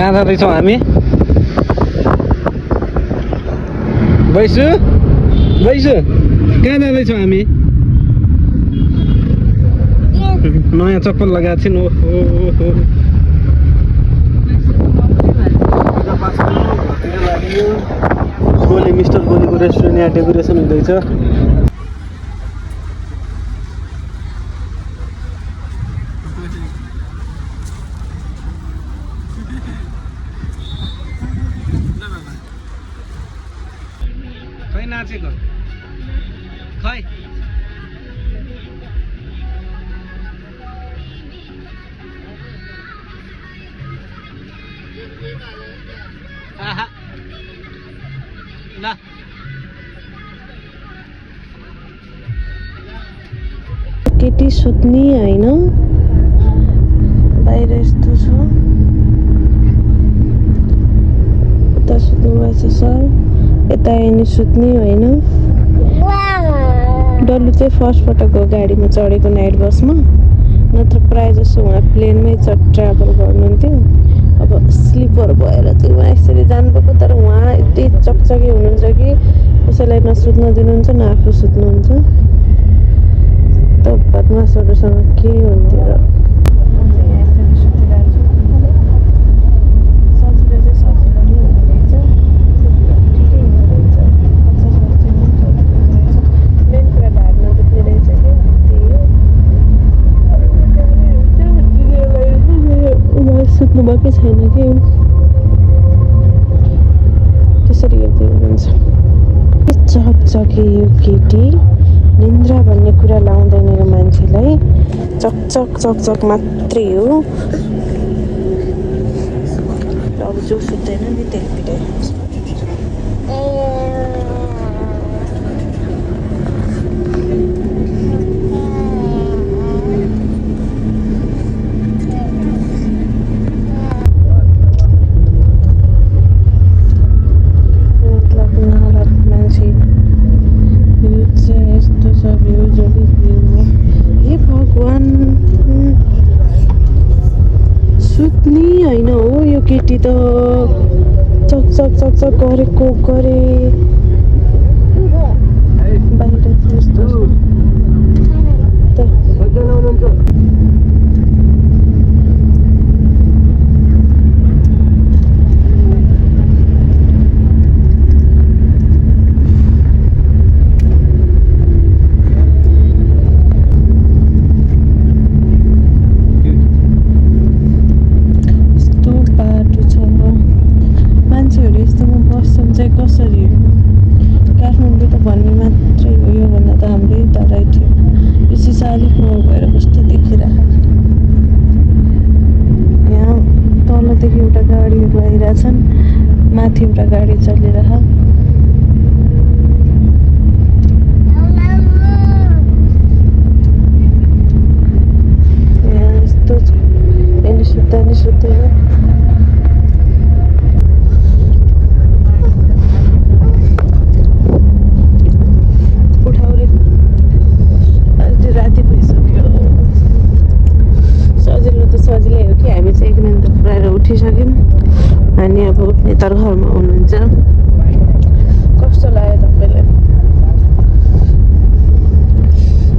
कहाँ जाँदैछौँ हामी? बैसु बैसु कहाँ जाँदैछौँ हामी? नयाँ चप्पल लगाएको थिएँ। ओहो गोली मिस्टर गोलीको रेस्टुरेन्ट यहाँ डेकोरेसन हुँदैछ। खै नाचेको खै आहा ल केटी सुत्ने होइन बाहिर यस्तो छ उता सुत्नु भएछ सर यता आइनी सुत्ने होइन डल्लु चाहिँ फर्स्ट पटक हो गाडीमा चढेको नाइट बसमा नत्र प्रायः जसो उहाँ प्लेनमै ट्राभल गर्नुहुन्थ्यो अब स्लिपर भएर चाहिँ उहाँ यसरी जानुभएको तर उहाँ यति चकचकी हुनुहुन्छ कि कसैलाई नसुत्न दिनुहुन्छ न आफू सुत्नुहुन्छ त बदमासहरूसँग के हुन्थ्यो र सुत्नुभएकै छैन कि त्यसरी हेर्दै हुनुहुन्छ चकचके यो केटी निन्द्रा भन्ने कुरा लाउँदैन यो मान्छेलाई चकचक चकचक मात्रै हो अब जो सुत्दैन नि त्यही पिटाइहाल्छ केटी त चकचक चकचक गरेको गरे बाहिर यस्तो कसरी काठमाडौँ त भन्ने मात्रै हो योभन्दा त हाम्रै तराई थियो यो सिसा अलिक मोर भएर कस्तो देखिरहेको यहाँ तलदेखि एउटा गाडीहरू आइरहेछन् माथि एउटा गाडी चलिरह यहाँ यस्तो छ यसले सुत्दा नि सुत्दैन उठिसक्यौँ अनि अब उठ्ने तर घरमा हुनुहुन्छ कस्तो लाग्यो तपाईँलाई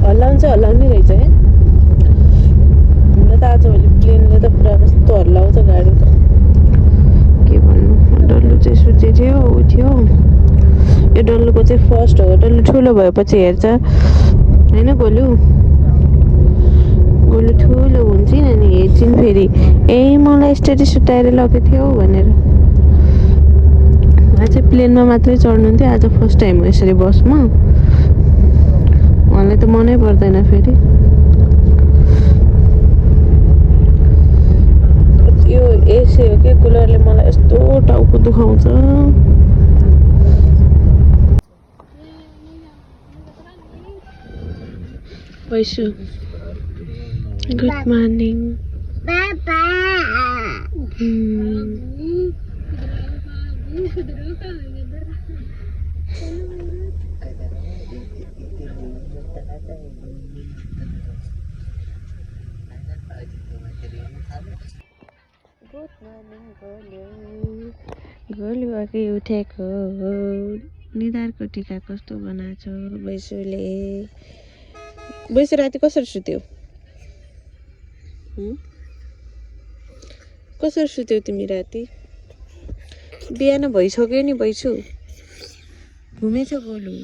हल्लाउँछ हल्लाउने रहेछ है हाम्रो त आजभोलि प्लेनले त पुरा कस्तो हल्लाउँछ गाडी त के भन्नु डल्लु चाहिँ सुते थियो उठ्यो यो डल्लुको चाहिँ फर्स्ट हो डल्लु ठुलो भएपछि हेर्छ होइन गोलु गोलु ठुलो हुन्छ नि अनि हेर्छिन् फेरि ए मलाई यसरी सुताएर लगेको थियो भनेर उहाँ चाहिँ प्लेनमा मात्रै चढ्नुहुन्थ्यो आज फर्स्ट टाइम हो यसरी बसमा उहाँलाई त मनै पर्दैन फेरि यो एसी हो कि कुलरले मलाई यस्तो टाउको दुखाउँछ वैसु good morning good morning Golu अघि उठेको निधारको टिका कस्तो बनाएको छ बैसुले बैसु राति कसरी सुत्यो कसरी सुत्यौ तिमी राति बिहान भइसक्यो नि बैसु घुमेछ गोलु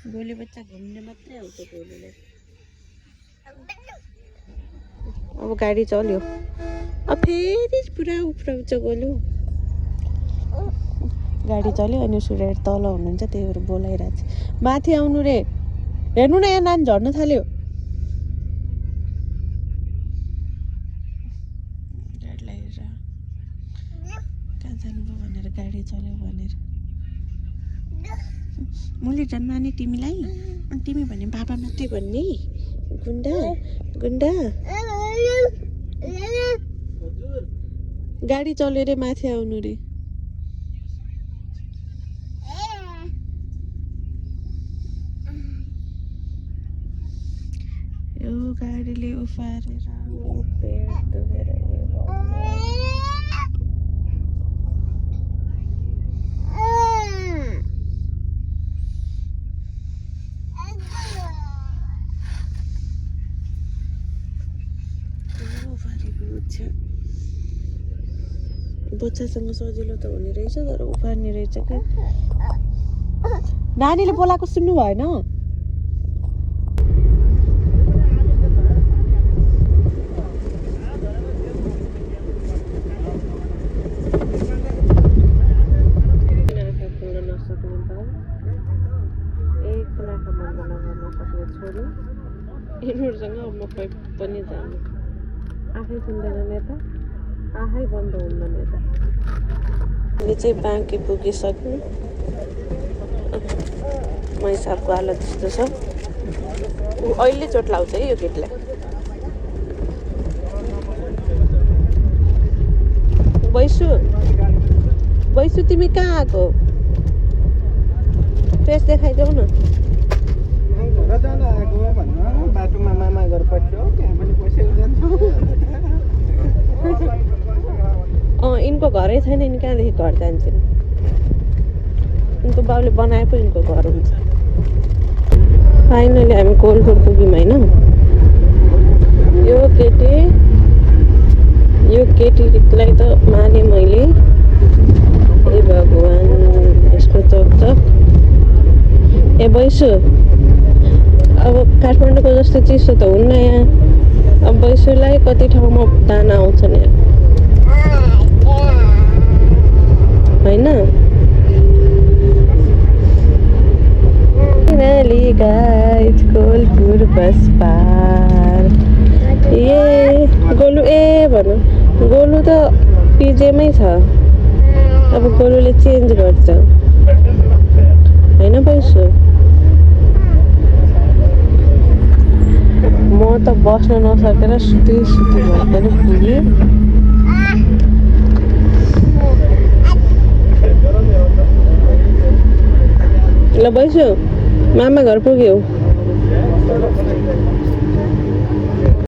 गोलु बच्चा घुम्ने मात्रै आउँछ गोलुले अब गाडी चल्यो अब फेरि पुरा उफ्राउँछ गोलु गाडी चल्यो अनि सूर्य तल हुनुहुन्छ त्यही भएर बोलाइरहेको छ माथि आउनु रे हेर्नु न यहाँ नानी झर्न थाल्यो गाडीलाई हेरेर कहाँ जानुभयो भनेर गाडी चल्यो भनेर मैले जन्मा नि तिमीलाई अनि तिमी भने बाबा मात्रै भन्ने गुन्डा गुन्डा गाडी चल्यो रे माथि आउनु रे यो गाडीले उफारेर पेट दुखेर बच्चासँग सजिलो त हुने रहेछ तर उफार्ने रहेछ कि नानीले बोलाएको सुन्नु भएन यिनीहरूसँग अब म कहीँ पनि जानु आफै सुन्दैन नेता आफै बन्द हुन्न नेता अहिले चाहिँ बाँकी पुगिसक्यो मैसाबको हालत त्यस्तो छ ऊ अहिले चोट लाउँछ है यो केटीलाई बैसु बैसु तिमी कहाँ आएको फेस देखाइदेऊ न जान आएको भन्न बाटोमा मामा घर पर्थ्यो त्यहाँ पनि पसेर जान्छु यिनको घरै छैन यिनी कहाँदेखि घर जान्छन् यिनको बाउले बनाए पो यिनको घर हुन्छ फाइनली हामी कोलपुर पुग्यौँ होइन यो केटीलाई त माने मैले ए भगवान् यसको चकचक ए बैसु अब काठमाडौँको जस्तो चिसो त हुन्न यहाँ अब बैसुलाई कति ठाउँमा दाना आउँछ नि होइन कोलपुर बस पार ए गोलु ए भन गोलु त पिजेमै छ अब गोलुले चेन्ज गर्छ होइन बैसु म त बस्न नसकेर सुति भएर पुगेँ ल बैसु मामा घर पुग्यौ